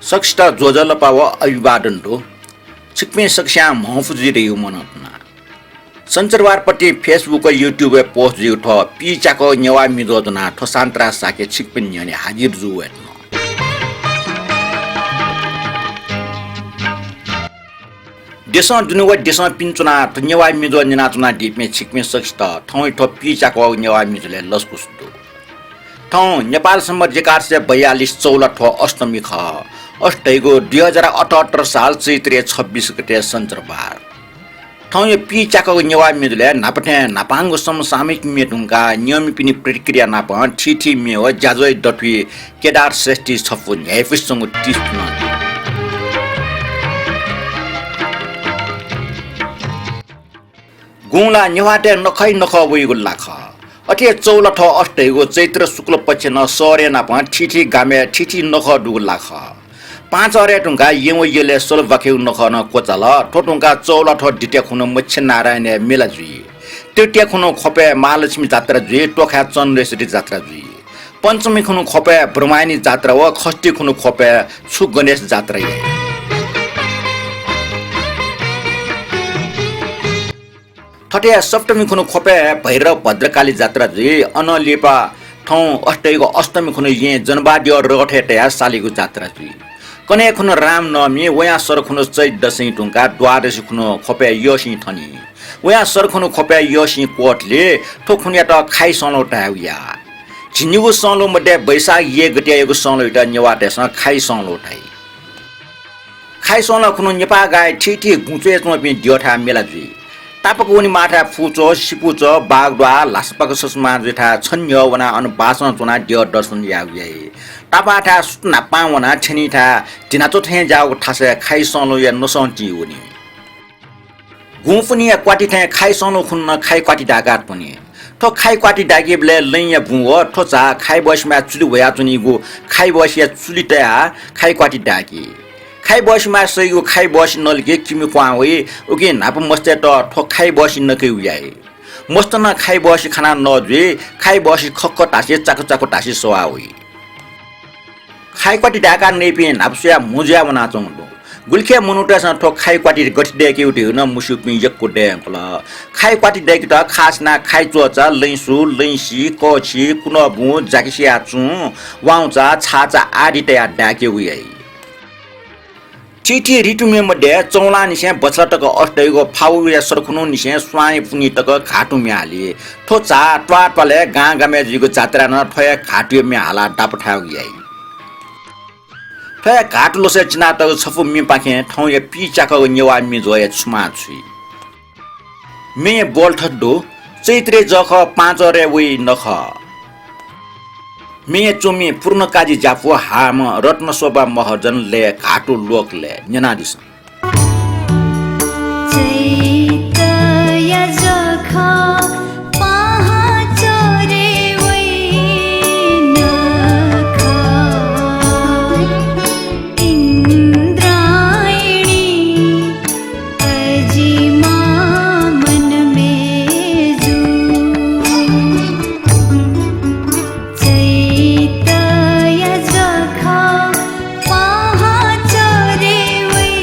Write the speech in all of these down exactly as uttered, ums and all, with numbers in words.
सकसित ज्वजलपा व अभिवादन दु। छिकपिं सकसियां म्हफु जुइ धइगु मनंतुना। सञ्चरबारपतिं Facebook व YouTube य् post जुइगु थ्व पीच्याकःगु नेवाः म्युझ्वः ज्वनाः थ्व सान्तरा साके छिकपिनि न्ह्यःने हाजिर जू वयेधुन। देशं दुने व देशं पिने च्वनाः थ्व नेवाः म्युझ्वः न्यनाच्वनादीपिं छिकपिं सकसित थौंया थ्व पीच्याकःगु नेवाः म्युझ्वलय् लसकुस दु। थौं नेपाल सम्बत एघार सय बयालिस चौलाथ्व अष्टमी खः। अथे धइगु दुई हजार अठहत्तर साल चैत्रया छब्बिस गते सञ्चरबार। थौंया पीच्याकःगु नेवाः म्युझ्वलय् न्हापा थें न्हापांगु समसामयिक म्ये धुंकाः नियमितपिनि प्रतिक्रिया नाप थीथी म्ये व ज्याझ्वःया दथुइ केदार श्रेष्ठीं छपु न्ह्याइपुसे च्वंगु तिस पुलां। गुँ ला नेवाःतय् नखःया नखः वइगु ला खः। अथे हे चौलाथ्व अथे धइगु चैत्र शुक्ल पक्षय् नं शहरया नाप थीथी गामय् थीथी नखः दुगु ला खः। पाहांचह्रे धुंकाः येँ व यलय् सल बाखेगु नखः नं क्वचाल। थ्व धुंकाः चौलाथ्व द्वितीया खुन्हु मत्स्यनारायणया मेला जुइ। तृतीया खुन्हु ख्वपय् महालक्ष्मी जात्रा जुइ। त्वखाय् चण्डेश्वरी जात्रा जुइ। पञ्चमी खुन्हु ख्वपय् ब्रह्मायणी जात्रा व षष्ठी खुन्हु ख्वपय् छु गणेश जात्रा याइ। थथे सप्तमी खुन्हु ख्वपय् भैरव भद्रकाली जात्रा जुइ। अनं लिपा थौं अथे धइगु अष्टमी खुन्हु येँ जनवाद्य रथय् तयाः सालीगु जात्रा जुइ। कन्हय् खुन्हु रामनवमी, वयां सर खुन्हु चैत दशैं धुंकाः द्वादशी खुन्हु ख्वपय् यःसिं थनी। वयां सर खुन्हु ख्वपय् यःसिं क्वथली। थ्व खुन्हुयात खाइ संलौ धायेगु या। झिंनिगू संलौ मध्ये वैशाख एक गते याइगु संलौयात नेवाःतय्सं खाइ संलौ धाइ। खाइ संलौ खुन्हु नेपाःगाःया थीथी गुँच्वय् च्वंपिं द्यःथाय् मेला जुइ। तापाक वनेमाःथाय् फुचः, सिपुचः, बागद्वाः, ल्हासापाक ससुमाः जुइथाय् छन्हि न्ह्यः वनाः अन बासं च्वनाः द्यः दर्शन यायेगु याइ। तापाःथाय् सुथ न्हापां वनाः थ्यनीथाय् धिनाच्वः थें ज्याःगु थासय् खाइ संलौया नसं ति वनी। गुँपुन्हिया क्वाति थें खाइ संलौ खुन्हु नं खाइ क्वाति दाय्काः त्वनी। थ्व खाइ क्वाति दाय्कीबलय् लँया बुँ व थ्व झा खाइ बहसिमाय् चुलि ह्वयाच्वनीगु खाइ बहसिया चुलि तयाः खाइ क्वाति दाय्की। खाइ बहसिमाय् सइगु खाइ बहसि नल कि किमि क्वहां वइ, उकिं न्हापा मस्तय्त थ्व खाइ बहसि नकेगु याइ। मस्त नं खाइ बहसि खनाः नः जुइ, खाइ बहसि खक्ख धासें चाकु चाकु धासें सवाः वइ। खाइ क्वाति दाय्काः नइपिं न्हापा स्वयाः म्हो जुयाः वनाच्वंगु दु। गुलिखे मनूतय्सं थ्व खाइ क्वाति गथे दय्केगु धइगु नं मस्यूपिं यक्व दये धुंकल। खाइ क्वाति दय्केत खास यानाः खाइ च्वचा, लँय्सू, लँय्सी, कःछि, कुनःबुँ, जाकिसिया चुं, वाउँचा, छाःचा आदि तयाः दाय्केगु याइ। थीथी ऋतुम्ये मध्ये चौलांनिसें बछला तक अथे धइगु फागुया सर खुन्हुनिसें स्वांया पुन्हि तक घाटु म्ये हाली। थ्व झा त्वाःत्वालय् गांगामय् जुइगु जात्रां नं थ्व हे घाटुया म्ये हालाः दापथायेगु याइ। थ्व हे घाटु लसय् चिनातःगु छपु म्येपाखें थौंया पीच्याकःगु नेवाः म्ये ज्वःया छुमां छुइ। म्ये ब्वल थथे दु, चैत्रय् जःखः पाहांचह्रे वइ नखः। म्ये च्वमि पूर्णकाजी ज्यापु हाःम्ह रत्नशोभा महर्जन लय् घाटु लोकलय् न्यनादिसँ। चैतया जःखः पाहांचह्रे वइ नखः। इन्द्रायणी अजिमा मन मेजु। चैतया जःखः पाहांचह्रे वइ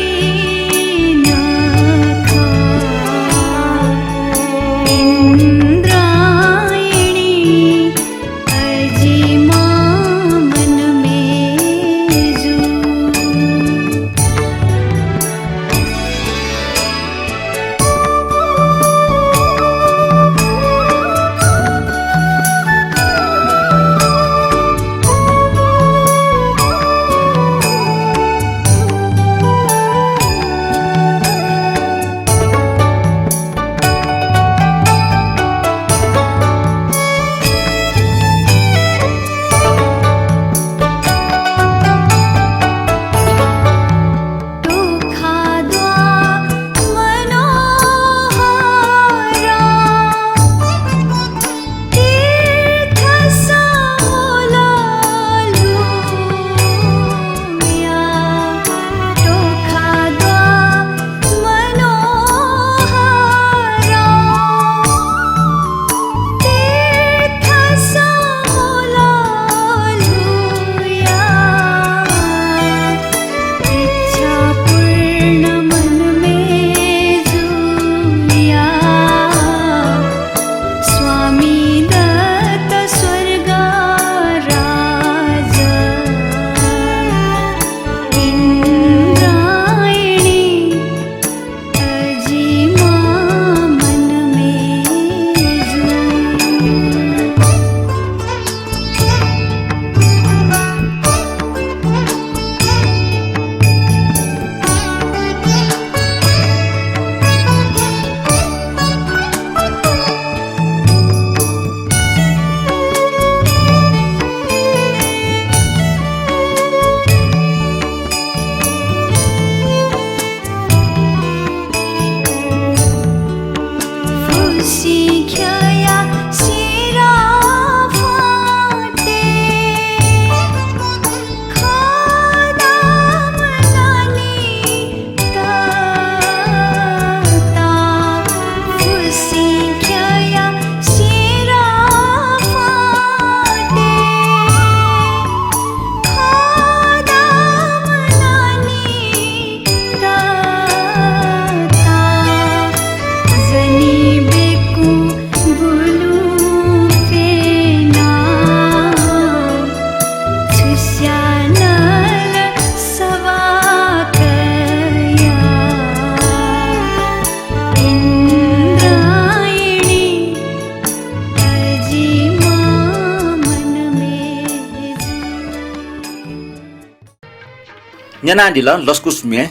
न्यनादिल लसकुस म्ये।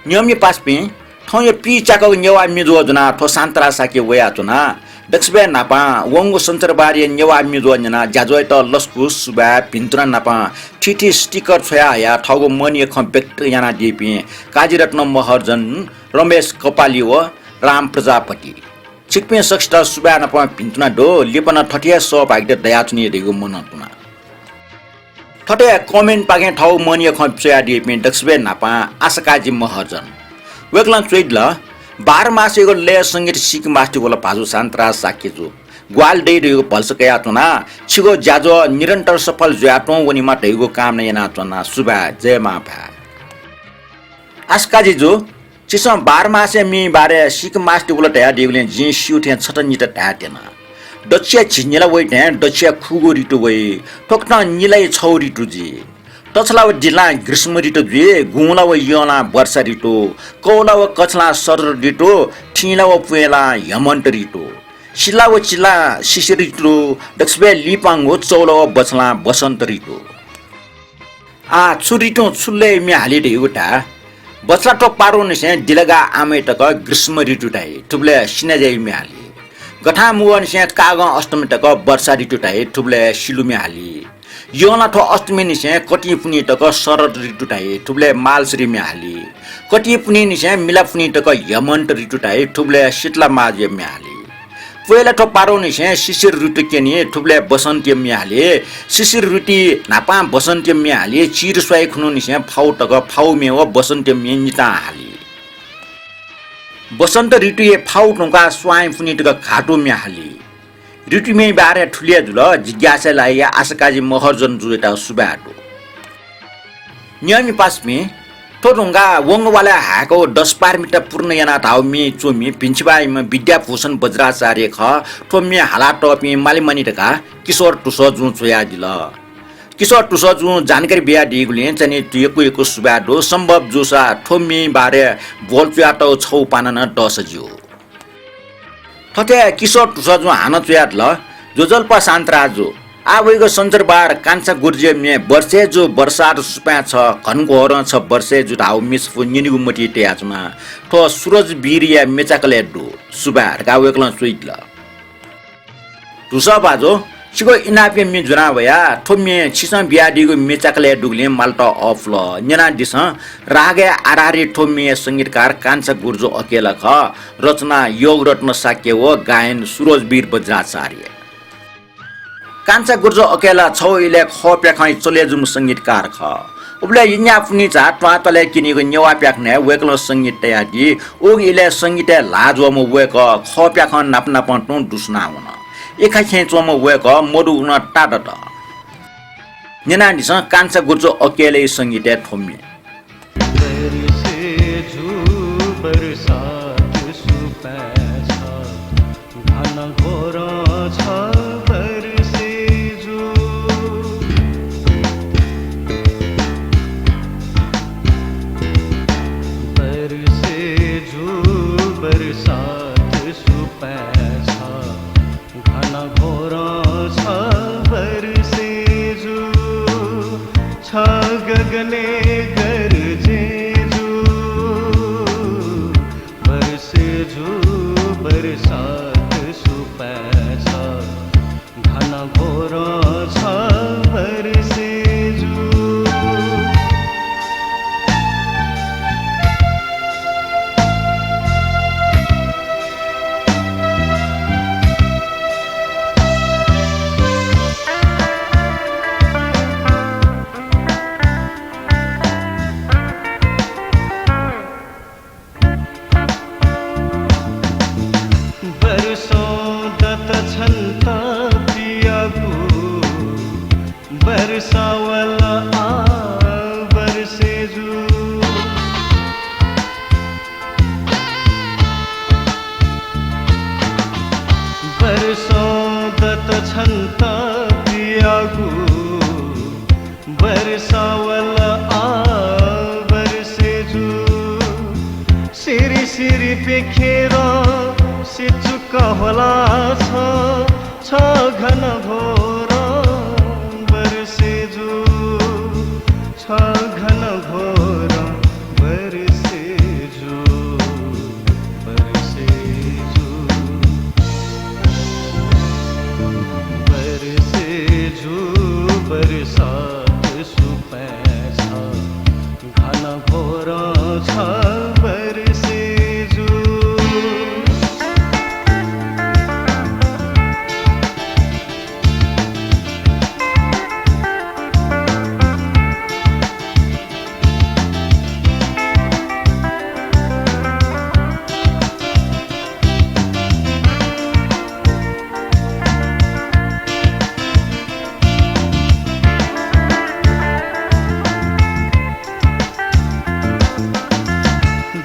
नियमि पासापिं, थौंया पीच्याकःगु नेवाः म्ये ज्वः ज्वनाः थ्व शान्तराज शाक्य वयाच्वना। दक्वसिबय् न्हापां वंगु सञ्चरबारया नेवाः म्ये ज्वः न्यनाः ज्याझ्वःयात लसकुस, सुभाय्, भिन्तुना नाप थीथी sticker छ्वया हयाः थःगु मनया खँ व्यक्त यानादीपिं काजीरत्न महर्जन, रमेश कपाली व राम प्रजापति। छिकपिं सकसित सुभाय् नाप भिन्तुना दु। लिपा नं थथे हे सहभागिता दयाच्वनी धइगु मनंतुना। थथे comment पाखें थःगु मनया खँ च्वयादीपिं दक्वसिबय् न्हापां आशाकाजी महर्जन। वय्कलं च्वयादिल, बाह्र मासयागु लय् संगीत सीके मास्ति वल भाजु शान्तराज शाक्यजु। ग्वाहालि दइ धइगु भलसा कयाच्वना। छिगु ज्याझ्वः निरन्तर सफल जुयातुं वनेमा धइगु कामना यानाच्वना। सुभाय्, जय मांभाय्। आशाकाजीजु, छिसं बाह्र मासया म्ये बारे सीके मास्ति वल धयादीगुलिं जिं स्यू थें छता निता धायेत्यना। दच्छिया झिंनिला वइ थें दच्छिया खुगू ऋतु वइ। थुकथं निलाया छगू ऋतु जुइ। तछलाव दिलां ग्रीष्म ऋतु जुइ, गुंलाव यंलां वर्षा ऋतु, कौलाव कछलां शरद ऋतु, थिंलाव प्वँय्‌लां हेमन्त ऋतु, सिलाव चिलां शिशिर ऋतु, दक्वसिबय् लिपांगु चौलाव बछलां वसन्त ऋतु। आः छु ऋतुं छु लय् म्ये हाली धइगु धाये। बछलाथ्व पारुंनिसें दिलगाः आमय् तक ग्रीष्म ऋतु धाइ, थुबलय् सिनाज्याया म्ये हाली। गथांमुगःनिसें कागं अष्टमी तक वर्षा ऋतु धाइ, थुबलय् सिलु म्ये हाली। यंलाथ्व अष्टमीनिसें कतिं पुन्हि तक शरद ऋतु धाइ, थुबलय् मालश्री म्ये हाली। कतिं पुन्हिनिसें मिलापुन्हि तक हेमन्त ऋतु धाइ, थुबलय् शीतला माजया म्ये हाली। प्वँय्‌लाथ्व पारुंनिसें शिशिर ऋतु क्यनी, थुबलय् बसन्तया म्ये हाली। शिशिर ऋतुइ न्हापां बसन्तया म्ये हाली, चिरस्वाइ खुन्हुनिसें फाउ तक फाउ म्ये व बसन्तया म्ये नितां हाली। बसन्त ऋतुइ फाउ धुंकाः स्वांय् पुन्हि तक घातु म्ये हाली। ऋतुम्ये बारे थुलि हे जुल, जिज्ञासा लाइया आशाकाजी महर्जन जुयात सुभाय् दु। नियमि पासापिं, थ्व धुंकाः वंगु वालय् हाय्‌कः व दश पारमिता पूर्ण यानाः धाःगु म्ये च्वमि भिंछिबाःयाम्ह विद्याभूषण वज्राचार्य खः। थ्व म्ये हालातःपिं मालिमानि धकाः किशोर धुसःजुं च्वयादिल। किशोर धुसःजुं जानकारी बियादीगुलिं चाहिँ यक्व यक्व सुभाय् दु। सम्भव जूसा थ्व म्ये बारे ब्वल च्वयातःगु छगू पाना नं दःसा ज्यू। थथे किशोर धुसःजुं हानं च्वयादिल, ज्वजलपा शान्तराजजु, आः वइगु सञ्चरबार कान्छा गुरुजुया म्ये वर्षे जु बरसात सुपाँय् छ, घनघोरं छ वर्षे जु धाःगु म्ये छपु न्यनेगु मतिइ तयाच्वना। थ्व सुरजवीरया म्ये चाकलय् दु। सुभाय् धकाः वय्कलं च्वयादिल। धुसः भाजु, छिगु इनापया म्ये ज्वना वया। थ्व म्ये छिसं बियादीगु म्ये चाकलय् दुगुलिं मालत अःपुल। न्यनादिसँ, रागय् आधारित थ्व म्येया संगीतकार कान्छा गुरुजु अकेला खः। रचना योगरत्न शाक्य व गायन सुरजवीर वज्राचार्य। कान्छा गुरुजु अकेला छगू इलय् खः प्याखं चले जूम्ह संगीतकार खः। उबलय् यन्याःपुन्हि झा त्वांतलय् क्यनीगु नेवाः प्याखनय् वय्कलं संगीत तयादी। उगु इलय् संगीतय् ल्हाः ज्वःम्ह वय्कः खः प्याखं नाप नापं तुं दुसुना वन। इखा खेँय् च्वंम्ह वय्कः मदुगु नं तादत। न्यनादिसँ कान्छा गुरुजु अकेलाया संगीतय् थ्व म्ये। बरसे जु बरसात सुपाँय् छ, घनघोरं छ बरसे जु। बरसे जु बरसात सुपाँय् छ, घनघोरं छ बरसे जु, छ गगनय् गरजे जु। बरसे जु बरसात सुपाँय् छ, घनघोरं छ बरसे जु। बरसं दत छन्त पियागु, बरसा वल आः बरसे जु। बरसं दत छन्त पियागु, बरसा वल आः बरसे जु। सिरि सिरि प्यखेरं सिचुक ह्वला छ, छ घनघोरं बरसे जु, छ घनघोरं बरसात सुपँय् छ, घनघोरं छ बरसेजु।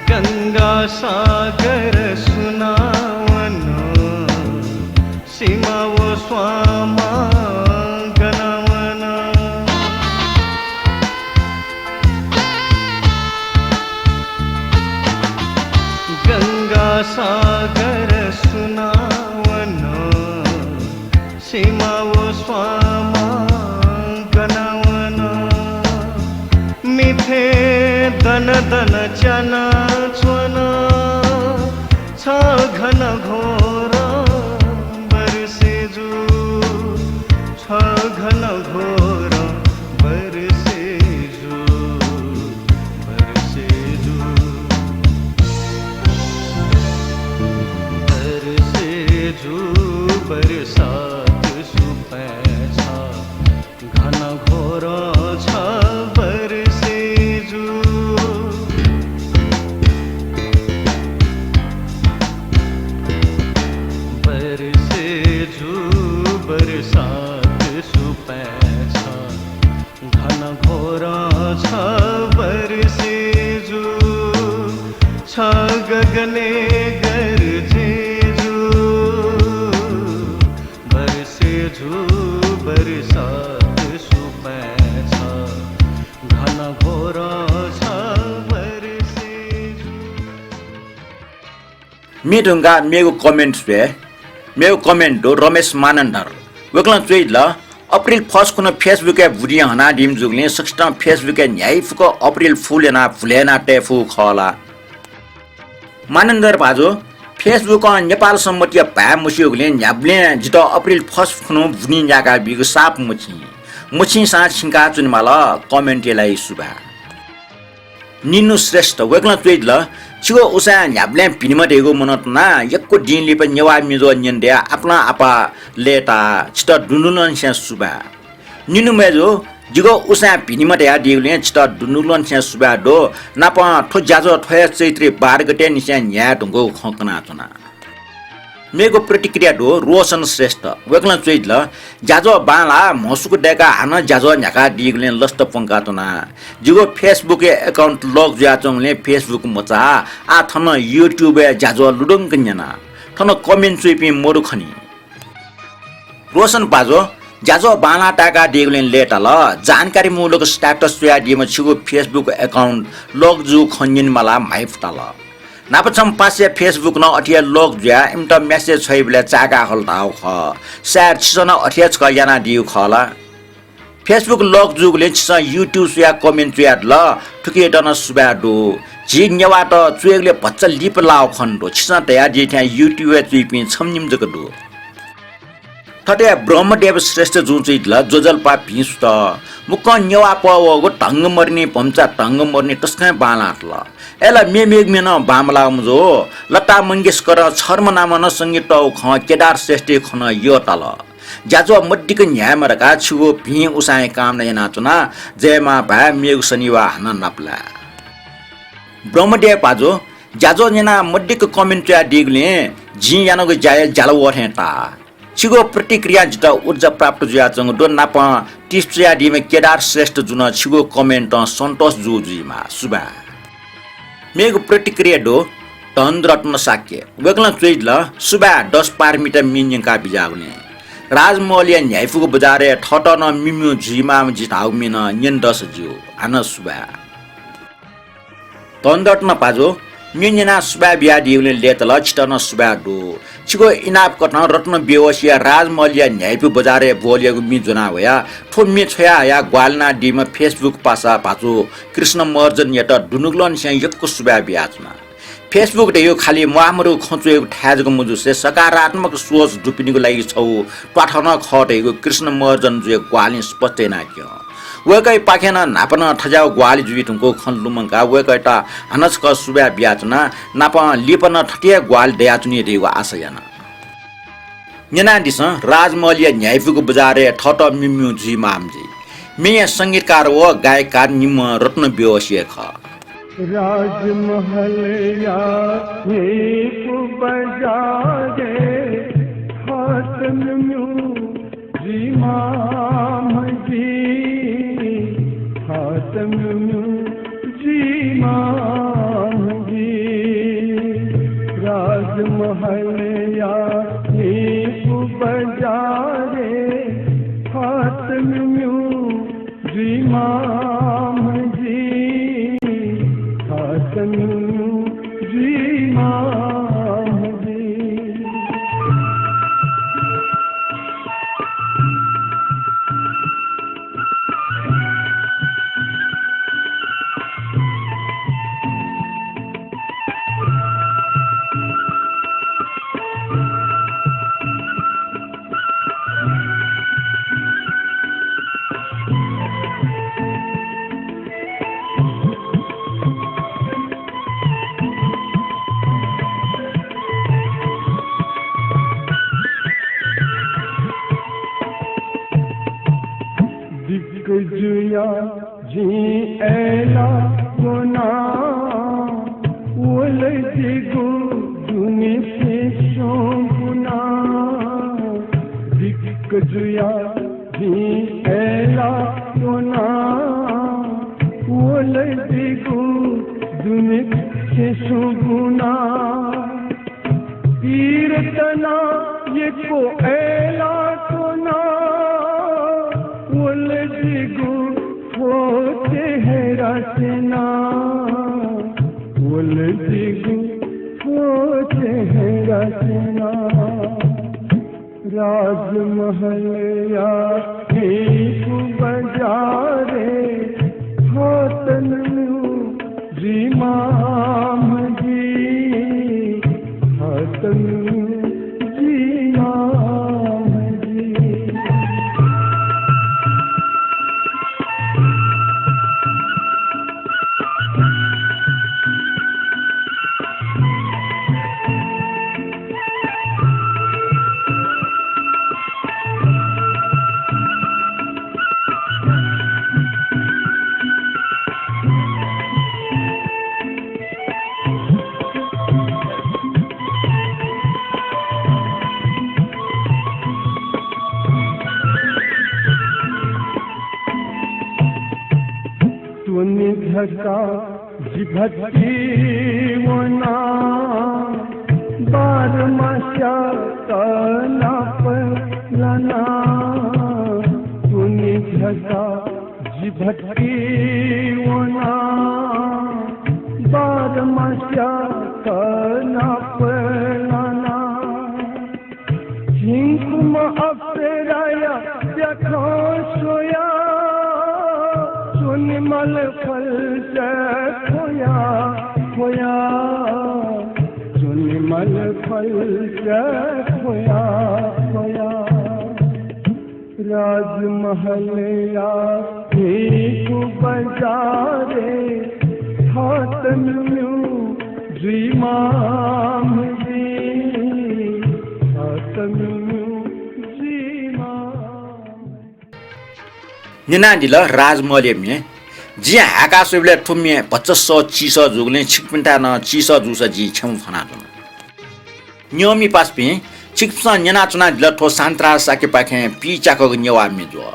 गंगा सागर सुनावन, सिमा व स्वामा गनावन। गंगा सागर सुनावन, सिमा व स्वामा गनावन। मिथें दन दन च्यानाच्वन, छ घनघोरं बरसेजु, छ घनघोरं बरसेजु, बरसेजु, बरसेजु, बरसात सुपँय् छ, घनघोरं छ बरसेजु। बरसेजु, बरसात सुपँय् छ, घनघोरं छ बरसेजु। छ गगनय् गरजेजु, बरसेजु, बरसात सुपँय् छ, घनघोरं छ बरसेजु। म्ये धुंकाः मेगु comment स्वये। मेगु comment दु रमेश मानन्धर। वय्कलं च्वयादिल, अप्रिल first खुन्हु Facebook-य् बुदिं हनादीम्ह जूगुलिं सकसितं Facebook-य् न्ह्याइपुक अप्रिल Fool यानाः भुले याना तये फु खः ला? मानन्धर भाजु, Facebook-ं नेपाल संवत्‌या भाय् मस्यूगुलिं न्ह्याबलें जितः अप्रिल first खुन्हु बुदिं न्याकाबीगु साप मछिं। मछिंसां छिंका च्वनेमाल, comment यालाइ सुभाय्। निन्नु श्रेष्ठ, वय्कलं च्वयादिल, छिगु उसाँय् न्ह्याबलें भिनेमा धयागु मनंतुना, यक्व दिं लिपा नेवाः म्ये ज्वः न्यने दयाः आपालं आपाः लय्ताः, छितः दुनुगलंनिसें सुभाय्। निन्नु मय्जु, जिगु उसाँय् भिनेमा धयादीगुलिं छितः दुनुगलंनिसें सुभाय् दु। नापं थ्व ज्याझ्वः थ्व हे चैत्र बाह्र गतेनिसें न्ह्याये धुंकूगु खँ कनाच्वना। मेगु प्रतिक्रिया दु रोशन श्रेष्ठ। वय्कलं च्वयादिल, ज्याझ्वः बांलाः, म्हसुक दय्काः हानं ज्याझ्वः न्ह्याकादीगुलिं लसता प्वंकाच्वना। जिगु Facebook-या account lock जुयाच्वंगुलिं Facebook मचाः, आः थन YouTube-य् ज्याझ्वः लुधंक न्यना। थन comment च्वइपिं मदु खनी। रोशन भाजु, ज्याझ्वः बांलाः ताय्कादीगुलिं लय्ताल। जानकारीमूलक status च्वयादीम्ह छिगु Facebook account lock जूगु खँ न्यनेमालाः म्हाइपुताल। न्हापा छम्ह पासाया Facebook नं अथे हे lock जुयाः इमित message छ्वइबलय् चाय्का हल धाःगु खः। सायद छिसं नं अथे हे छकः यानादीगु खः ला? Facebook lock जूगुलिं छिसं YouTube स्वयाः comment च्वयादिल, थुकियात नं सुभाय् दु। झी नेवाःत च्वयेगुलिइ भचा लिपा लाःगु खनेदु। छिसं धयादी थें YouTube-य् च्वइपिं छम्ह निम्ह जक दु। थथे ब्रह्मदेव श्रेष्ठ जुं च्वयादिल, ज्वजलपा भिं सुथ। मुक्कं नेवाः पहः वःगु धंगमर्णी भम्चा धंगमर्णी तसकं बांलाः तल। अय्ला मेमेगु म्ये नं बांमलाःगु मजू। लता मंगेशकरं छर्म नामं नं संगीत तःगु खँ केदार श्रेष्ठया खँ नं यःताल। ज्याझ्वः मदिक्क न्ह्यायेमा धकाः छिगु भिं उसाँय् कामना यानाच्वना। जय मां भाय्, मेगु शनिवाः हानं नापलाये। ब्रह्मदेव भाजु, ज्याझ्वः न्यनाः मदिक्क comment च्वयादीगुलिं जिं यानागु ज्याया ज्याला वः थें ताः। छिगु प्रतिक्रियां जितः ऊर्जा प्राप्त जुयाच्वंगु दु। नापं tips च्वयादीम्ह केदार श्रेष्ठ जुं नं छिगु comment-ं सन्तोष जू जुइमाः। सुभाय्। मेगु प्रतिक्रिया दु धनरत्न शाक्य। वय्कलं च्वयादिल, सुभाय् दस पारमिता म्ये न्यंका बिज्याःगुलिं। राजमहलया न्ह्याइपुगु बजारय् थःत नं म्ये म्ये जुइमाःम्ह जि धाःगु म्ये नं न्यने दःसा ज्यू। हानं सुभाय्। धनरत्न भाजु, म्ये न्यनाः सुभाय् बियादीगुलिं लय्ताल, छितः नं सुभाय् दु। छिगु इनाप कथं रत्न बेहोशीया राजमहलया न्ह्याइपु बजारय् ब्वलयागु म्ये ज्वना वयाः थ्व म्ये छ्वया हयाः ग्वाहालि यानादीम्ह Facebook पासा भाजु कृष्ण महर्जनयात दुनुगलंनिसें यक्व सुभाय् बियाच्वना। Facebook धइगु खालि म्वाःमदुगु खँ च्वयेगु थाय् जक मजुसे सकारात्मक सोच दुपिनिगु लागि छगू त्वाथः नं खः धइगु कृष्ण महर्जन जुया ग्वाहालिं स्पष्ट यानाक्यं। वय्कःयापाखें नं न्हापा नं थज्याःगु ग्वाहालि जुइ धुंकूगु खँ लुमंकाः वय्कःयात हानं छकः सुभाय् बियाच्वना। नापं लिपा नं थथे हे ग्वाहालि दयाच्वनी धइगु आशा याना। न्यनादिसँ, राजमहलया न्ह्याइपुगु बजारय् थःत म्यूम्यू जुइमाःम्ह जुइ। मेया संगीतकार व गायककार निम्ह रत्न बेहोस हे खः। राजमहलया न्ह्याइपुगु बजारय् थःत म्यूम्यू जुइमाःम्ह जुइ, थःत म्यूम्यू जुइमाःम्ह जुइ। राजमहलया न्ह्याइपुगु बजारय् थःत म्यूम्यू जुइमाःम्ह जुइ, थःत म्यूम्यू जुइमाःम्ह जुइ। दिक्क जुया जिं अय्‌लाः त्वना, वल जिगु दुने छेँ स्वंगुना। दिक्क जुया जिं अय्‌लाः त्वना, वल जिगु दुने छेँ स्वंगुना। पीर तना यक्व अय्‌लाः त्वना, वल जिगु थ्व चेहरा स्यना, वल जिगु थ्व चेहरा स्यना। राजमहलया न्ह्याइपुगु बजारय् थःत म्यूम्यू जुइमाःम्ह जुइ, थःत म्यूम्यू जुइमाःम्ह जुइ। त्वने धकाः जि भट्टी वना, बारमास्यात नाप लाना। त्वने धकाः जि भट्टी वना, बारमास्यात नाप लाना। झिंकुम्ह अप्सराया प्याखं स्वया, च्वनेमाल ख्वल्चा ख्वया ख्वया, च्वनेमाल ख्वल्चा ख्वया ख्वया। राजमहलया न्ह्याइपुगु बजारय् थःत म्यूम्यू जुइमाःम्ह जुइ, थःत म्यूम्यू जुइमाःम्ह। न्यनादिल राजमहलया म्ये। जिं हाय्‌का स्वयेबलय् थ्व म्ये भचा सः चिसः जूगुलिं छिकपिन्थाय् नं चिसः जूसा जिं क्षमा फ्वनाच्वना। न्यंमि पासापिं, छिकपिन्सं न्यनाच्वनादिल थ्व शान्तराज शाक्यपाखें पीच्याकःगु नेवाः म्ये ज्वः।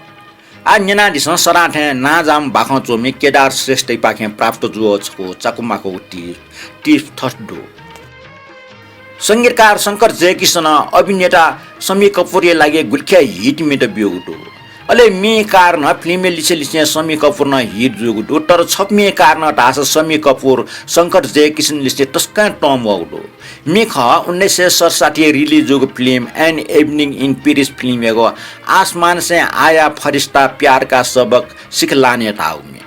आः न्यनादिसँ सदां थें नांजाःम्ह बाखं च्वमि केदार श्रेष्ठयापाखें प्राप्त जूगु छकू चाकु माकुगु टिप, टिप थथे दु। संगीतकार शंकर जयकिशनं अभिनेता शम्मी कपुरया लागि गुलिख्या hit म्येत ब्यूगु दु। अले म्ये कारणं फिल्मया लिसे लिसें शम्मी कपुर नं hit जूगु दु। तर छपु म्ये कारणं धाःसा शम्मी कपुर शंकर जयकिशन लिसे तसकं तंम्वःगु दु। म्ये खः उन्नाइस सय सतसट्ठी release जूगु film An Evening in Paris फिल्मयागु आसमान से आया फरिश्ता प्यार का सबक सिखलाने धाःगु म्ये।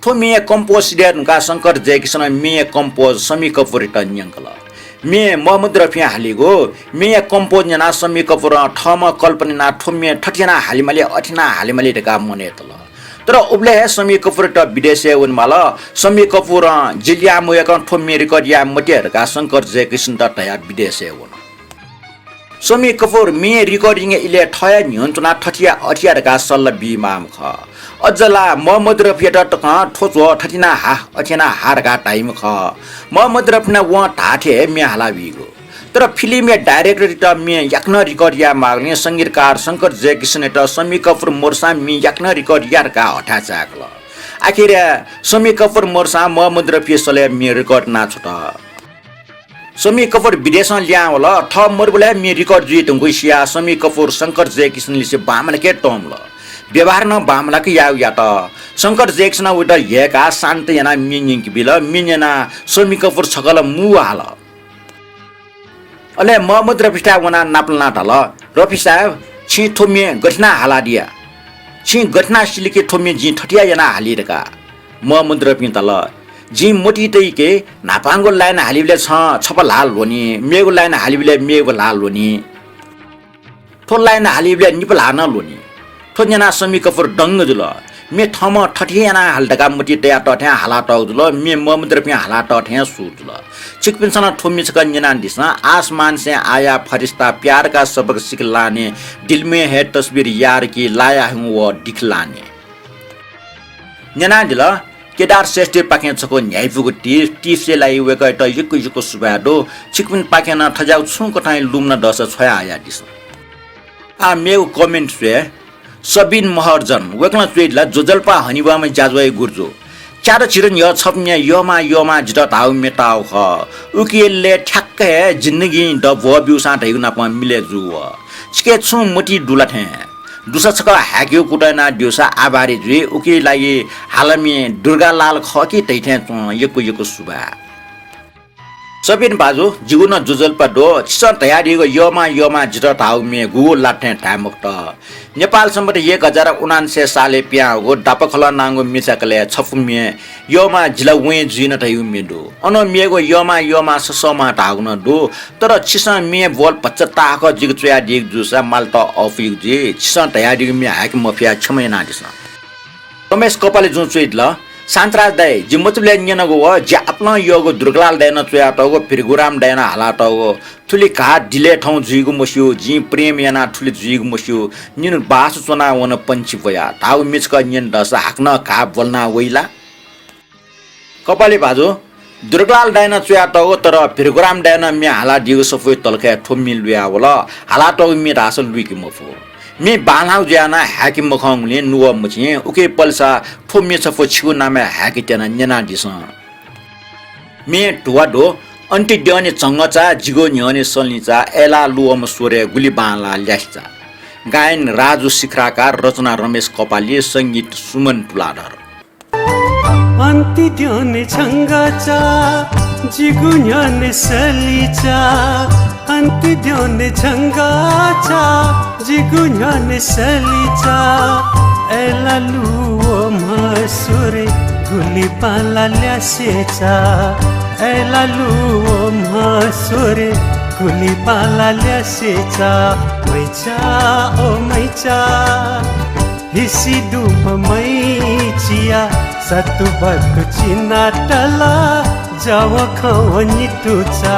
थ्व म्ये compose सिधये धुंकाः शंकर जयकिसनं म्ये compose शम्मी कपुरयात न्यंकल। म्ये मोहम्मद रफीं हालीगु म्ये compose न्यनाः शम्मी कपुरं थःम्हं कल्पना यानाः थ्व म्ये थथे यानाः हालेमाली, अथे यानाः हालेमाली धकाः मनय् तल। तर उबलय् हे शम्मी कपुरयात विदेशय् वनेमाल। शम्मी कपुरं जि लिहां मवय्कं थ्व म्ये record याये मते धकाः शंकर जयकिसनयात धयाः विदेशय् वन। शम्मी कपुर म्ये recording इलय् थः हे न्ह्यःने च्वनाः थथे या, अथे या धकाः सल्लाह बीमाःम्ह खः। अझ ला मोहम्मद रफीयात तकं थ्व च्वः, थथे यानाः हा, अथे यानाः हा धकाः धाइम्ह खः। मोहम्मद रफीं नं वं धाःथें हे म्ये हालाबीगु। तर फिल्मया directorयात म्ये याकनं record यायेमाःगुलिं संगीतकार शंकर जयकिसनयात शम्मी कपुर मरुसां म्ये याकनं record या धकाः हथाय् चाय्कल। आखिरय् शम्मी कपुर मरुसां मोहम्मद रफीया सलय् म्ये record यानाछ्वत। शम्मी कपुर विदेशं लिहां वल। थः मरुबलय् म्ये record जुइ धुंकूगु सियाः शम्मी कपुर शंकर जयकिसनलिसे बांमलाके तंम्वल। व्यवहार नं बांमलाक यायेगु यात। शंकर जयकिसनं वयात ह्यय्काः शान्त यानाः म्ये न्यंके बिल। म्ये न्यनाः शम्मी कपुर छकलं मू हाल। अले मोहम्मद रफीथाय् वनाः नापलानाः धाल, "रफी साहेब, छिं थ्व म्ये गथे यानाः हालादिया? छिं गथे यानाः सिल कि थ्व म्ये जिं थथे या यानाः हाली धकाः?" मोहम्मद रफीं धाल, "जिं मतिइ तइके न्हापांगु line हालीबलय् छं छपु ल्हाः ल्ह्वनी, मेगु line हालीबलय् मेगु ल्हाः ल्ह्वनी। थ्व line हालीबलय् निपु ल्हाः नं ल्ह्वनी।" थ्व न्यनाः शम्मी कपुर दंग जुल। म्ये थःम्हं थथे यानाः हाल धकाः मतिइ तयातःथें हालातःगु जुल, म्ये मोहम्मद रफीं हालातःथें सू जुल। छिकपिन्सं नं थ्व म्ये छकः न्यनादिसँ, आसमान से आया फरिश्ता, प्यार का सबक सिखलाने, दिल में है तस्वीर यार की, लाया हूँ वो दिखलाने। न्यनादिल, केदार श्रेष्ठपाखें छकू न्ह्याइपुगु टिप, टिप्सया लागि वय्कःयात यक्व यक्व सुभाय् दु। छिकपिन्पाखें नं थज्याःगु छुं कथंया लुमना दःसा छ्वया हयादिसँ। आः मेगु comment स्वये। सबिन महर्जन, वय्कलं च्वयादिल, ज्वजलपा हनेबहःम्ह ज्याझ्वःया गुरुजु। च्यादँ झिदँ न्ह्यः छपु म्ये यःमाः यःमाः जितः धाःगु म्ये ताःगु खः। उकिया लय् ठ्याक्क हे जिन्दगीं द भ्वः ब्यूसां धइगु नाप मिलय् जू वः। छिके छुं मतिइ दु ला थें? दुसा छकः हाय्केगु कुतः यानादिउसा आभारी जुइ। उकिया लागि हालामि दुर्गालाल खः कि धइथें च्वं। यक्व यक्व सुभाय्। सबिन भाजु, जिगु नं ज्वजलपा दु। छिसं धयादीगु यःमाः यःमाः जितः धाःगु म्ये गुगु ला थें धाये मखुत। नेपाल सम्बत एक हजार उनान्सय सालय् पिहां वःगु दापाखलं नांगु म्ये छकलय् छपु म्ये यःमाः जि ला वँय् जुइन धइगु म्ये दु। अनं मेगु यःमाः यःमाः ससःमाः धाःगु नं दु। तर छिसं म्ये ब्वल भचा ताःहाकः जिके च्वयादीगु जूसा मालतः अःपुइगु जुइ। छिसं धयादीगु म्ये हाय्के मफयाः क्षमा यानादिसँ। रमेश कपाली जुं च्वयादिल, शान्तराज दाइ, जि मचाबलय् न्यनागु व जि आपालं यःगु दुर्गालाल दाइनं च्वयातःगु भृगुराम दाइनं हालातःगु थुलि घाः दिलय् थौं जुइगु मस्यू, जिं प्रेम यानाः थुलि जुइगु मस्यू, निन्हु बास च्वनाः वन पंछि ब्वयाः धाःगु म्ये छकः न्यने दःसा हाकनं घाः ब्वलना वइ ला? कपाली भाजु, दुर्गालाल दाइनं च्वयातःगु, तर भृगुराम दाइनं म्ये हालादीगु सफूया तलखय् थ्व म्ये लुयावल। हालातःगु म्ये धाःसा लुइके मफु। म्ये बांलाःगु जुयाः नं हाय्के मखंगुलिं नुगः मछिं। उकिं पलेसा थ्व म्ये छपु छिगु नामय् हाय्के त्यना न्यनादिसँ। म्ये धुवा दु। अन्ति द्यःने झंगःचा, जिगु न्ह्यःने सलिंचा, अय्लाः लुवःम्ह स्वरय् गुलि बांलाः ल्यासेचा। गायन राजु सिखराकार, रचना रमेश कपाली, संगीत सुमन तुलाधर। अन्ति द्यःने झंगःचा, जिगु न्ह्यःने सलिंचा। अन्ति द्यःने झंगःचा, जिगु न्ह्यःने सलिंचा। अय्लाः लुवःम्ह स्वरय् गुलि बांलाः ल्यासेचा। अय्लाः लुवःम्ह स्वरय् गुलि बांलाः ल्यासेचा। मैचा ओ मैचा, हिसि दुम्ह मैचिया, सतुबतु चिनातल, जव खव नितुचा।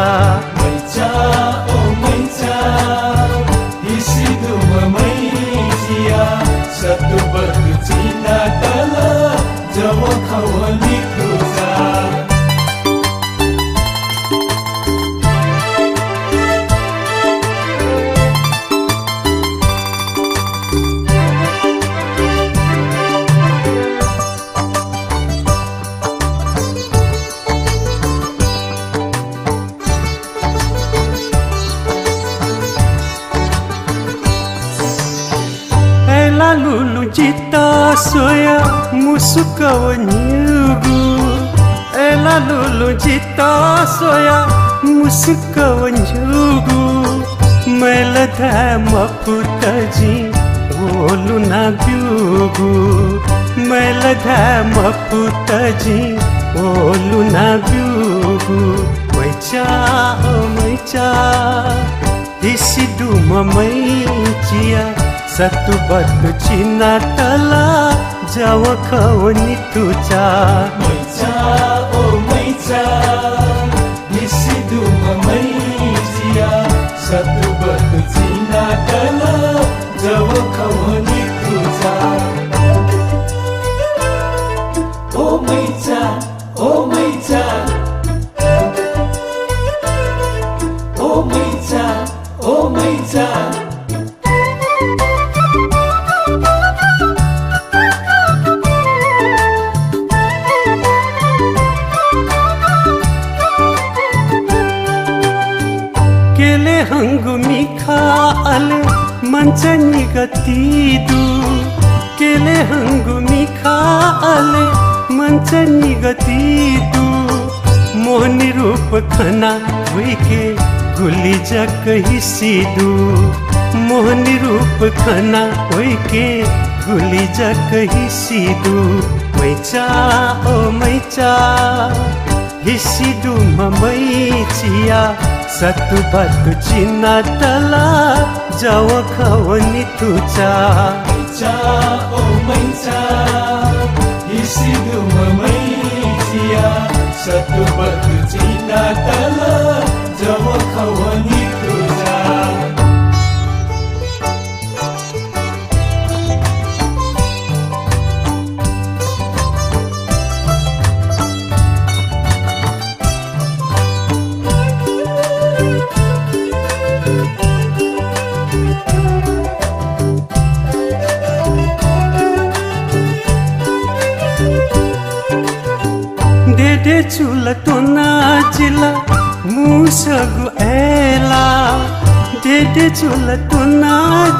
मैचा ओ मैचा, हिसि दुम्ह मैचिया, सतुबतु चिनातल, जव खव नितुचा। अय्लाः लुलुं जितः स्वयाः मुसुक्क वनीगु। अय्लाः लुलुं जितः स्वयाः मुसुक्क वनीगु। मय्ल धाये मफुत जिं वलुना ब्यूगु, मय्‌ल धाये मफुत जिं ओलुना ब्यूगु। मैचा ओ मैचा, हिसि दुम्ह मैचिया सतुबतु चिनातल जव खवनि थुचा। मैचा ओ मैचा, हिसि दुम्ह मैचिया सतुबतु चिनातल जव खवनि थुचा। ओ मैचा, ओ मैचा, ओ मैचा, ओ मैचा। केले हंगु मिखा अले मन्चा निगति दु। केले हंगु मिखा अले मन्चा निगति दु। मोहनी रूप खना वइके गुलि जक हिसि दु। मोहनी रूप खना वइके गुलि जक हिसि दु। मैचा ओ मैचा, हिसि दुम्ह मैचिया सतुबतु चिनातल जव खवनि थुचा। मैचा ओ मैचा, हिसि दुम्ह मैचिया सतुबतु चिनातल जव खवनि थुचा। देदे चुला त्वना जिला मुसगु अय्‌ला। देदे चुला त्वना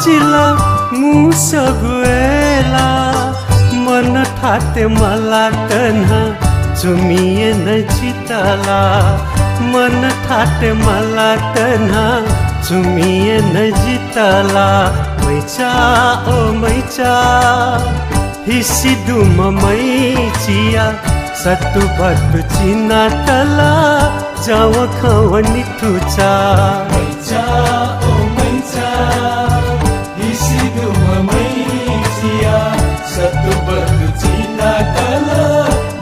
जिला मुसगु अय्‌ला। मन थाते मला तन्हा चुमिये न जितला। मन थाते मला तन्हा चुमिये न जितला। मैचा ओ मैचा, हिसि दुम्ह मैचिया सतुबतु चिनातल जव खवनि थुचा। मैचा ओ मैचा, हिसि दुम्ह मैचिया सतुबतु चिनातल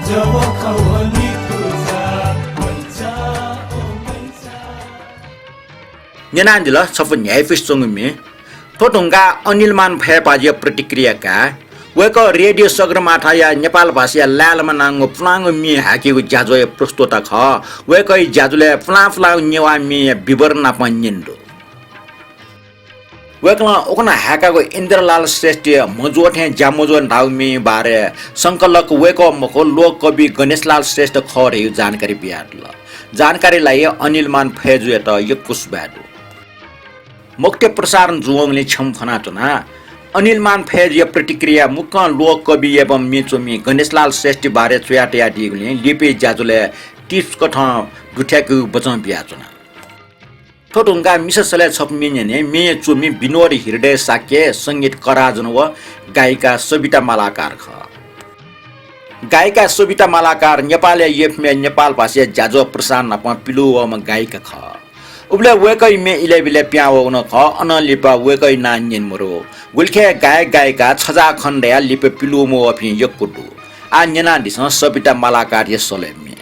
जव खवनि थुचा। मैचा ओ मैचा। न्यनादिल छपु न्ह्याइपुसे च्वंगु म्ये। थ्व धुंकाः अनिलमान फय्‌पाजुया प्रतिक्रिया का। वय्‌कः रेडियो सगरमाथाया नेपाल भाषाया लाय्‌लमा नांगु पुलांगु म्ये हाय्‌केगु ज्याझ्वःया प्रस्तोता खः। वय्‌कःया ज्याझ्वलय् पुलां पुलांगु नेवाः म्येया विवरण नापं न्यने दु। वय्‌कलं उखुन्हु हाय्‌कागु इन्द्रलाल श्रेष्ठया म्हज्वः थें ज्या मज्वः धाःगु म्येया बारे संकलक वय्‌कः मखु, लोककवि गणेशलाल श्रेष्ठ खः धइगु जानकारी बियादिल। जानकारीया लागि अनिलमान फय्‌जुयात यक्व सुभाय् दु। मखुतय् प्रसारण जूवंगुलिं क्षमा फ्वनाच्वना। अनिलमान फय्‌जुया प्रतिक्रिया मुक्कं लोककवि एवं म्ये च्वमि गणेशलाल श्रेष्ठया बारे च्वयातयादीगुलिं लिपा ज्याझ्वलय् tips कथं दुथ्याकेगु बचं बियाच्वना। थ्व धुंकाः मिसा सलय् छपु म्ये न्यने। म्ये च्वमि विनोद हृदय शाक्य, संगीत कराजन व गायिका सबिता मालाकार खः। गायिका सबिता मालाकार नेपालया FM-य् नेपाल भाषाया ज्याझ्वः प्रसारण नापं पिलुवःम्ह गायिका खः। उबलय् वय्‌कःया म्ये इलय्‌बिलय् पिहां वःगु नं खः, अनं लिपा वय्‌कःया नां न्यने मदु। गुलिखय् गायक गायिका छझाः खने धयाः लिपा पिलुवंवःपिं यक्व दु। आः न्यनादिसँ सबिता मालाकारया सलय् म्ये।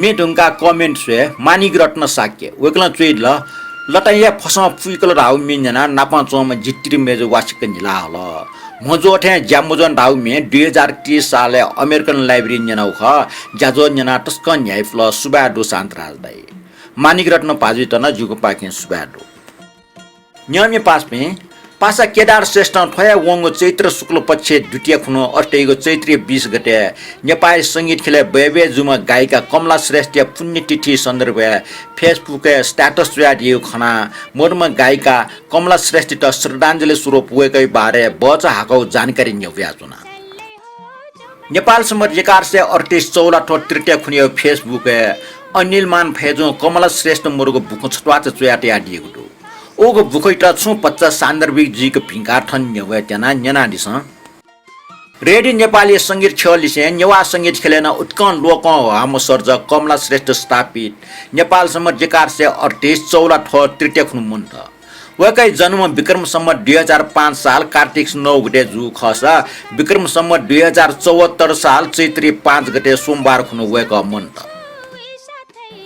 म्ये धुंकाः comment स्वये मानिक रत्न शाक्य। वय्कलं च्वयादिल, लताया फसं पुइकल धाःगु म्ये न्यनाः नापं च्वंम्ह जितिरि मय्जु वासिक्क न्हिला हल। म्हज्वः थें ज्या मजूनि धाःगु म्ये दुई हजार तीस सालय् American Library न्यनागु खः। ज्याझ्वः न्यनाः तसकं न्ह्याइपुल। सुभाय् दु शान्तराज दाइ। मानिक रत्न भाजुयात नं जिगुपाखें सुभाय् दु। न्यंम्य पासापिं, पासा केदार श्रेष्ठं थ्व हे वंगु चैत्र शुक्ल पक्षय् द्वितीया खुन्हु अथे धइगु चैत्रया बीस गते नेपाली संगीत ख्यलय् बय्बय् जूम्ह गायिका कमला श्रेष्ठया पुण्यतिथि सन्दर्भय् Facebook-य् status च्वयादीगु खनाः मदुम्ह गायिका कमला श्रेष्ठयात श्रद्धाञ्जलि स्वरूप वय्कःया बारे भचा हाकःगु जानकारी न्ह्यब्वयाच्वना। नेपाल सम्बत एघार सय अडतीस चौलाथ्व तृतीया खुन्हुया Facebook-य् अनिलमान फय्जुं कमला श्रेष्ठ मदुगु बुखँ छत्वाःचा च्वया तयादीगु दु। उगु बुखँयात छुं भचा सान्दर्भिक जुइक भिंकाः थन न्ह्यब्वये त्यना, न्यनादिसँ। रेडियो नेपालया संगीत ख्यललिसें नेवाः संगीत ख्यलय् नं उतिकं लोकंह्वाःम्ह सर्जक कमला श्रेष्ठ स्थापित नेपाल सम्बत एघार सय अडतीस चौलाथ्व तृतीया खुन्हु मन्त। वय्कःया जन्म विक्रम सम्बत दुई हजार पाँच साल कार्तिक नौ गते जूगु खःसा विक्रम सम्बत दुई हजार चौहत्तर साल चैत्र पाँच गते सोमबार खुन्हु वय्कः मन्त।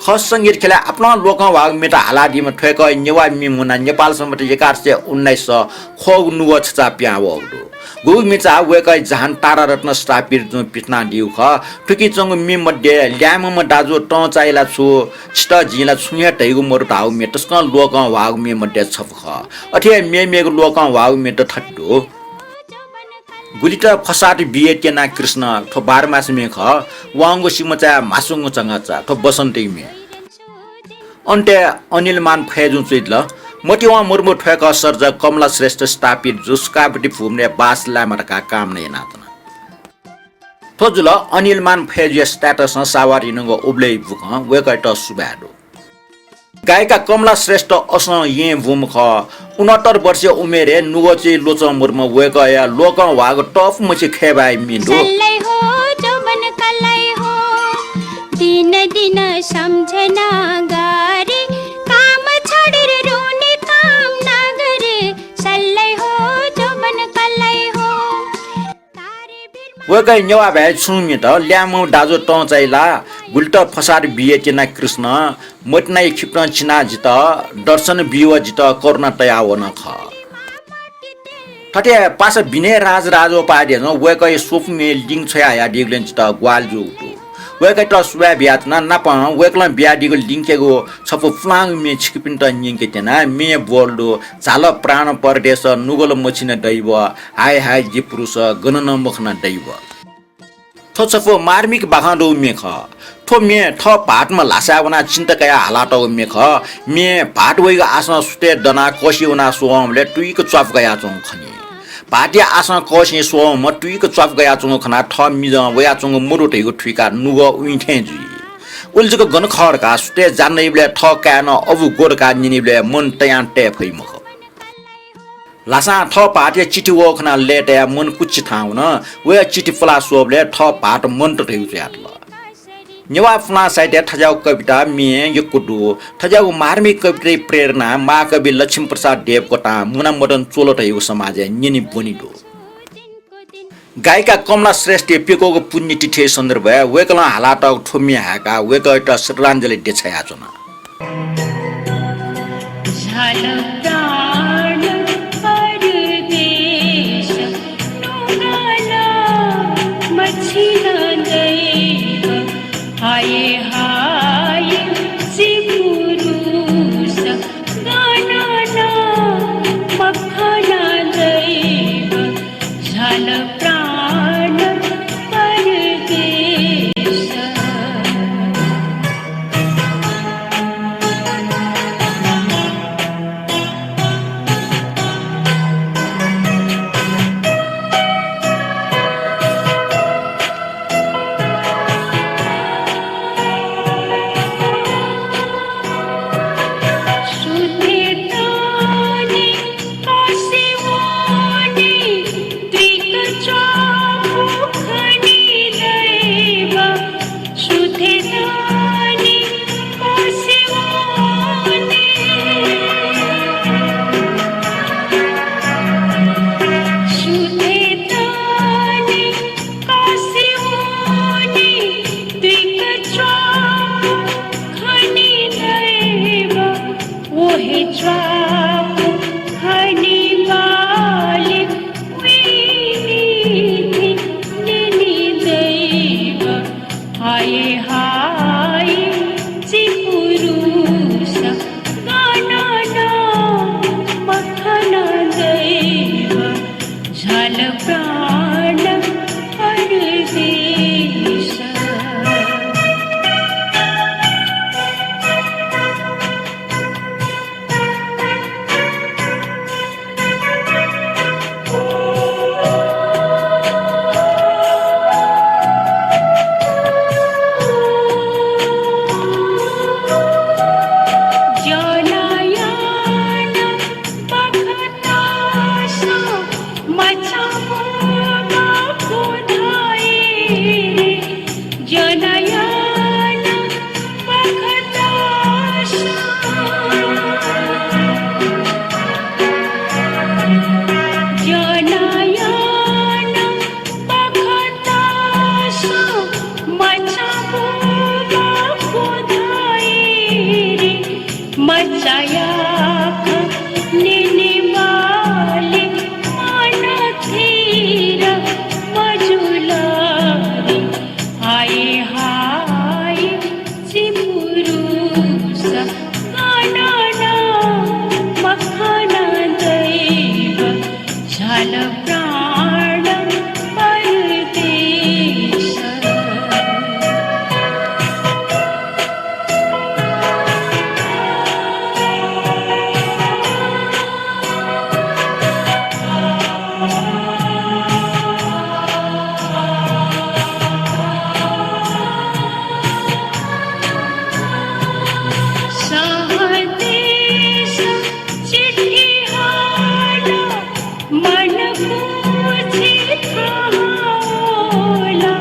खस संगीत ख्यलय् आपालं लोकंह्वाःगु म्येत हालादीम्ह थ्वय्कःया नेवाः म्ये मुनाः नेपाल सम्बत एघार सय उन्नाइस ख्वःगु नुगः छचाः पिहां वःगु दु। गुगु म्ये चा वय्कःया जहान तारारत्न स्थापित जुं पिथनादीगु खः। थुकी च्वंगु म्ये मध्ये ल्याय्म्हम्ह दाजु तं चाइ ला छु, छितः जिं ला छुं हे धइगु मदु धाःगु म्ये तसकं लोकंह्वाःगु म्ये मध्ये छपु खः। अथे हे मेमेगु लोकंह्वाःगु म्ये थथे दु। गुलित फसाद बिये त्यना कृष्ण, थ्व बारमासे म्ये खः। वांगु सिमचाय् म्हासुंगु चंगाचा, थ्व बसन्तया म्ये। अन्तय् अनिलमान फय्जुं च्वयादिल, मतिवं मदुम्ह थ्वय्कः सर्जक कमला श्रेष्ठ स्थापित जु सुखावती भुवनय् बास लायेमा धकाः कामना यानाच्वना। थ्व जुल अनिलमान फय्जुया status-ं सावार इनंगु उबलय् बुखँ, वय्कःयात सुभाय् दु। गायिका कमला श्रेष्ठ असं येँ बूम्ह खः। उनहत्तर वर्षया उमेरय् नुगः च्वय् ल्वचं मदुम्ह वय्कःया लोकंह्वाःगु तःपुमछि खय्बाःया म्ये दु। सल्लय हो, जोबन कल्लय हो, दिन दिन सम्झना गारी, काम छोडेर रोने काम नगरे, सल्लय हो, जोबन कल्लय हो। वय्कःया नेवाः भाय् छुं म्येत ल्याय्म्ह दाजु तं चाइ ला, गुलित फसाद बिये त्यना कृष्ण, मतिनाया खिपतं चिनाः जितः दर्शन बीव, जितः करुणा तयावन खः। थथे पासा विनय राज राजोपाध्यायनं वय्कःया स्वपु म्ये link छ्वयाहयादीगुलिं जितः ग्वाहालि जूगु दु। वय्कःयात सुभाय् बियाच्वना। नापं वय्कलं बियादीगु link-यागु छपु पुलांगु म्ये छिकपिन्त न्यंके त्यना। म्ये बोल दु, झाल प्राण परदेश, नुगल मछिन दैव, हाय हाय जि पुरुष, गन नं मखना दैव। थ्व छपु मार्मिक बाखं दुगु म्ये खः। थ्व म्ये थः भाःतम्ह ल्हासाय् वनाः चिन्ता कयाः हालातःगु म्ये खः। म्ये भाःत वइगु आसं सुथय् दनाः कःसिइ वनाः स्वःवंबलय् तुइक च्वापु कयाच्वंगु खनी। भाःतया आसं कःसिइ स्वःवंम्ह तुइक च्वापु कयाच्वंगु खनाः थः मिजं वयाच्वंगु मदु धइगु थुइकाः नुगः उइथें जुइ। उलि जक गन खः धकाः सुथय् जान्हय्बलय् थः काय्‌नं अबु ग्व धकाः न्यनीबलय् मन तयां तये फइ मखु। ल्हासां थः भाःतया चिठी वःगु खनाः लय्‌तायाः मन कुच्छि थाहां वन। वया चिठी पुलाः स्वःबलय् थः भाःत मन्त धइगु च्वयातल। नेवाः पुलां साहित्यय् थज्याःगु कविता म्ये यक्व दु। थज्याःगु मार्मिक कविताया प्रेरणां महाकवि लक्ष्मीप्रसाद देवकोटां मुना मदन च्वल धइगु समाजय् न्यने ब्वने दु। गायिका कमला श्रेष्ठया प्यक्वःगु पुण्यतिथिया सन्दर्भय् वय्‌कलं हालातःगु थ्व म्ये हाय्‌काः वय्‌कःयात श्रद्धाञ्जलि देछायाच्वना। झाल प्राण परदेश, नुगल मछिन दैव, हाय हाय जि पुरुष, गन नं मखना दैव, झाल प्राण परदेश। स्वापु हनेबलय् वइनिथि निनि दैव। हाय हाय जि पुरुष गन नं मखना दैव। झाल प्राण परदेश। ज्यानं यानं बखतसं मचाबू मखु धाइ रे। ज्यानं यानं बखतसं, ज्यानं यानं बखतसं मचाबू मखु धाइ रे। मचाया खँ न्यनेबलय् मन थिर मजुल रे। हाय हाय जि पुरुष गन नं मखना दैव। झाल प्राण परदेश। सहदेश चिट्ठी हाला, मन कुछि थाहा होला।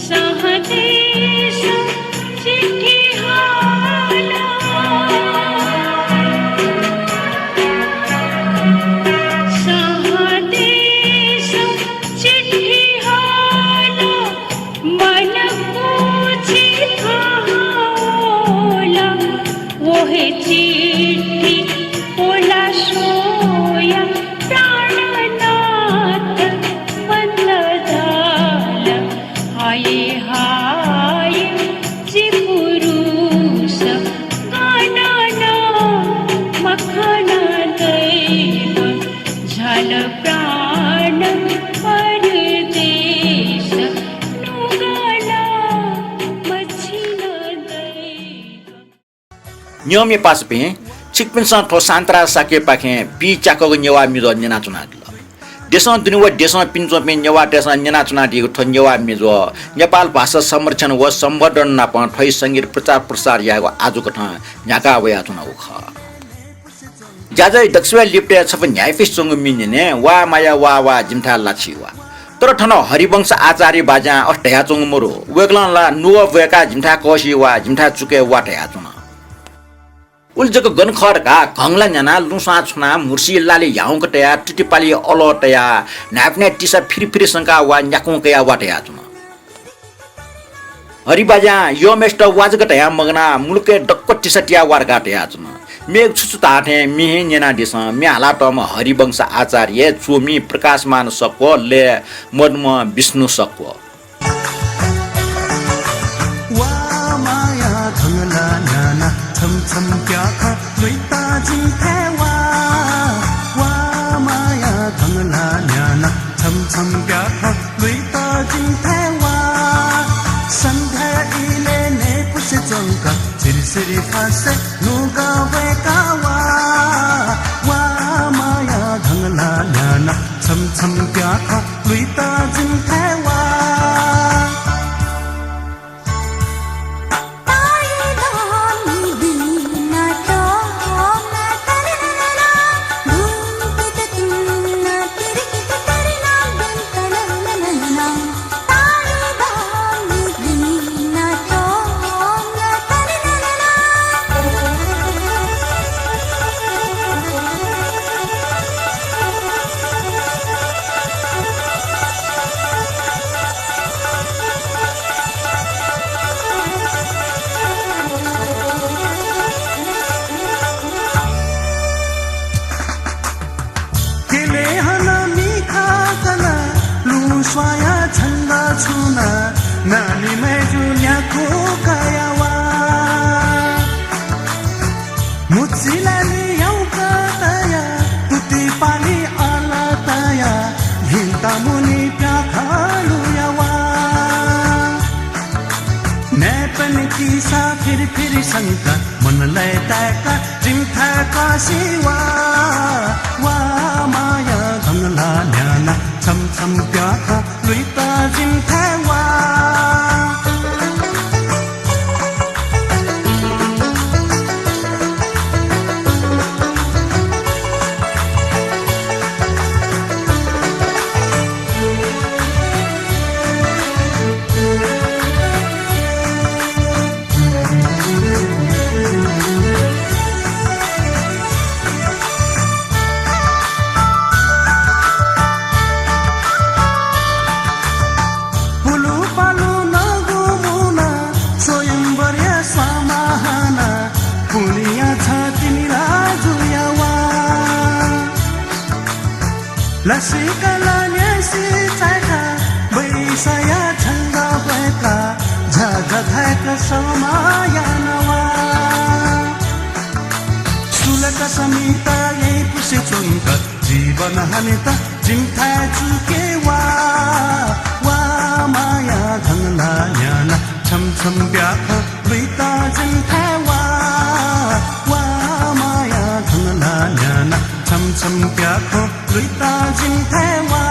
सहदेश चिट्ठी हाला, सहदेश चिट्ठी हाला, मन कुछि थाहा होला। व हे चिट्ठी पोला स्वया प्राणनाथ बन्द धाल। हाय हाय जि पुरुष गन नं मखना दैव। झाल प्राण परदेश, नुगः ला मछिन दैव। नियमया पासापिं, छिकपिन्सं थ्व शान्तराज शाक्यपाखें पीच्याकःगु नेवाः म्येज्वः न्यनाच्वनादिल। देशं दुने व देशं पिने च्वंपिं नेवाःतय्सं न्यनाच्वनादीगु थ्व नेवाः म्येज्वः नेपाल भाषा संरक्षण व सम्वर्धन नापं थ्वया संगीत प्रचार प्रसार यायेगु आजु कथं न्ह्याका वयाच्वनागु खः। ज्याझ्वः दक्वसिबय् लिपतय् छपु न्ह्याइपुसे च्वंगु म्ये न्यने, वा माया वा वा जिमिथाय् लाछि वा। तर थन हरिवंश आचार्य बाज्यां अथे धयाच्वंगु मरु। वय्कलं ला नुगः ब्वय्काः जिमिथाय् कःसि वा, जिमिथाय् चुकय् वा धयाच्वन। उलि जक गन खः धकाः घंगला न्ह्यानाः लुँ स्वां छुनाः म्हुर्सी लालय् ह्याउँक तयाः तुतिपालय् अलः तयाः न्हाय्पनय् तिसा फिरि फिरि संकाः वा न्याकुं कयाः वा धयाच्वन। हरिबाज्यां यःम्हय्सित वा जक धयाः मगानाः मुलुकय् दक्व तिसा तियाः वा धकाः धयाच्वन। मेगु छु छु धाःथें म्ये हे न्यनादिसँ। म्ये हालातःम्ह हरिवंश आचार्य, च्वमि प्रकाशमान सक्व, लय् मदुम्ह विष्णु सक्व। वा माया घंगला न्याना छम छम प्याखं लुइता जिं थें वा। वा माया घंगला न्याना छम छम प्याखं लुइता जिं थें वा। सन्ध्या इलय् नयेपुसे च्वंक सिरि सिरि फासय् नुगः ब्वय्का वा। वा माया घंगला न्याना छम छम प्याखं लुइता जिं थें वा। नानी मय्जु न्याखु कया वा। मुचिलालि याउक तया, तुति पालि अला तया, भिंता मुनि प्याखा लुया वा। नय्पन किसा फिर फिर संका, मन लय्ताय्का, जिमिथाय् कासि वा। वा माया धंगला न्याना, छम छम प्याखा लुइता जिमिथाय् वा। पुलु पालु नगु मुना, स्वयम्वरया स्वामाहाना, पुलिया छ तिनि लाजुया वा। लसिका लान्यासि चाय्का, बैसाया छंगा बैका, झा झा धाय्का समाया नवा। सुलक समिता यइ पुसे च्वंक, जीवन हनेत जिमिथाय् चुके वा। वा माया धंगला न्याना, छम छम प्याखा लुइता जिमिथाय् वा। वा माया धंगला न्याना, छम छम प्याखा लुइता जिमिथाय् वा।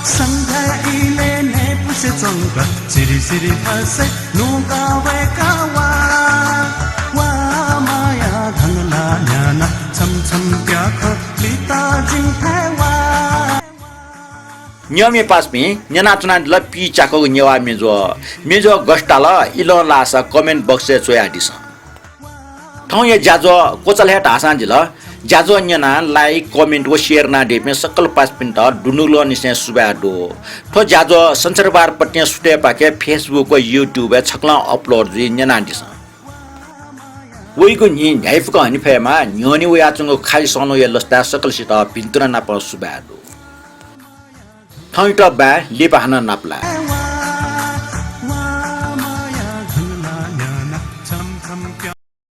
सन्ध्या इलय् नय्पुसे च्वंक, सिरि सिरि फसय् नुका वय्का वा। वा माया धंगला न्याना, छम छम प्याखा लुइता जिमिथाय् वा। नियमय् पासापिं न्यनाच्वनादिल पीच्याकःगु नेवाः म्येज्वः। म्येज्वः गथे ताल, इलं लाःसा comment box-य् च्वयादिसँ। थौंया ज्याझ्वः क्वचाल हे धाःसां जिल। ज्याझ्वः न्यनाः like, comment व share यानादीपिं सकल पासापिन्त दुनुगलंनिसें सुभाय् दु। थ्व ज्याझ्वः सञ्चारबार पतिं सुथय्पाखे Facebook व YouTube-य् छकलं upload जुइ, न्यनादिसँ। वइगु न्हि न्ह्याइपुक हने फयेमा न्ह्यःने वयाच्वंगु खाइ सनूया लसताय् सकलसित भिन्तुना नाप सुभाय् दु। थौंयात बाय्, लिपा हानं नापलाये।